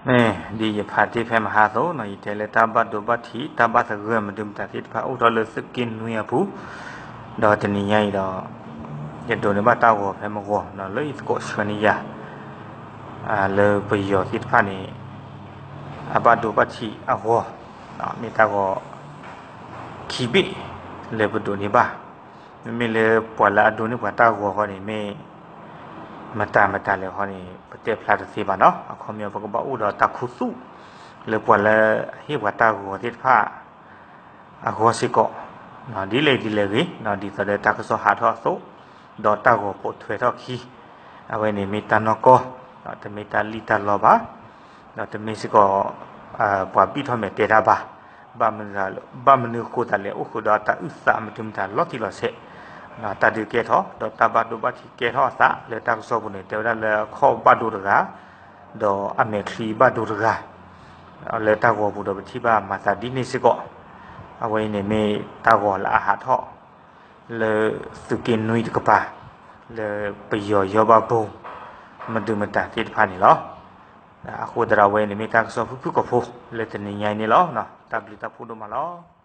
မ့ၢ်ဒ်ယဖးတ့ၢ်ဖဲမဟါအသိးနီၤ, ယတဲလၢတၢ်ဘၣ်ဒိဘၣ်ထံး တၢ်ဘၣ်သဂၢၢ်မနုၤမတၤသ့ၣ်တဖၣ် အိၣ်ထီၣ်လၢသုးက့နွံအပူၤ, ဒီးတနံၤညါအံၤဒီး ယဒိးန့ၢ်ဘၣ်တၢ်ဂီၤဖဲမုၢ်ဂီၤနီၤ, လၢယသကိးဆှၢန့ၢ်ယၤ လၢပယီၤသ့ၣ်တဖၣ်န့ၣ် အဘၣ်ဒိဘၣ်ထံးအဂီၢ်, မ့ၢ်တၢ်ဂီၤ ခံဘ့ၣ် လၢပဒိးန့ၢ်ဘၣ်, မ့မ့ၢ်လၢပှၤလၢအဒိးန့ၢ်ပှၤတၢ်ဂီၤဃီန့ၣ် မ့ၢ်မတၤမတၤလဲၣ်ဃီန့ၣ် ပတဲဖျါတသ့ဘၣ်နီၤ. အခီပညီပကဘၣ်အိၣ်ဒီးတၢ်ခူသူၣ် လၢပှၤလၢအဟ့ၣ်ပှၤတၢ်ဂီၤသ့ၣ်တဖၣ် အဂီၢ်စ့ၢ်ကီး, ဒ်လဲၣ်ဒ်လဲၣ်ဂ့ၤ, ဒ်သိးဒီးတၢ်ကစီၣ်ဟးထီၣ်အသိး, ဒီးတၢ်ဂီၤပိာ်ထွဲထီၣ်အခံ, အဝဲန့ၣ်မ့ၢ်တၢ်နီၢ်ကီၢ်, တမ့ၢ်တၢ်လံၣ်တၢ်လီဘၣ်, ဒီးတမ့ၢ်စ့ၢ်ကီး ပှၤဘံၣ်ထီၣ်မဲာ်တဲတၢ်ဘၣ်. ဘၣ်မနုၤအဃိသတးလဲၣ်, အိၣ်ဃုာ်ဒီးတၢ်အုၣ်သးမနုၤမတၤလီၤတံၢ်လီၤဆဲး, တၢ်ဒုးကဲထီၣ် ဒီးတၢ်ဘၣ်ဒိဘၣ်ထံးကဲထီၣ်အသးလၢတၢ်ကစီၣ်ပူၤန့ၣ် တဲဝဲဒၣ်လၢအခီၣ်ဘၣ်ဒိတဂၤ ဒီးအမဲာ်ချံဘၣ်ဒိတဂၤ လၢတၢ်ဂီၤပူၤဒီးပထံၣ်ဘၣ်မၤသးဒ်န့ၣ်စ့ၢ်ကီး, အဝဲအံၤန့ၣ်မ့ၢ်တၢ်ဂီၤလၢအဟးထီၣ် လၢသုးက့နွံတကပၤ လၢပယီၤယီၢ်ဘၣ်ဘိ မဒုမတၤသ့ၣ်တဖၣ်န့ၣ်လီၤ. အဃိသတးဒီးအဝဲအံၤန့ၣ်မ့ၢ်တၢ်ကစီၣ်ဖုၣ်ဖုၣ်ကိာ်ဖိ လၢတနံၤညါအံၤန့ၣ်လီၤ. တၢ်ဘျုးတၢ်ဖှိၣ်ဒိၣ်မးလီၤ.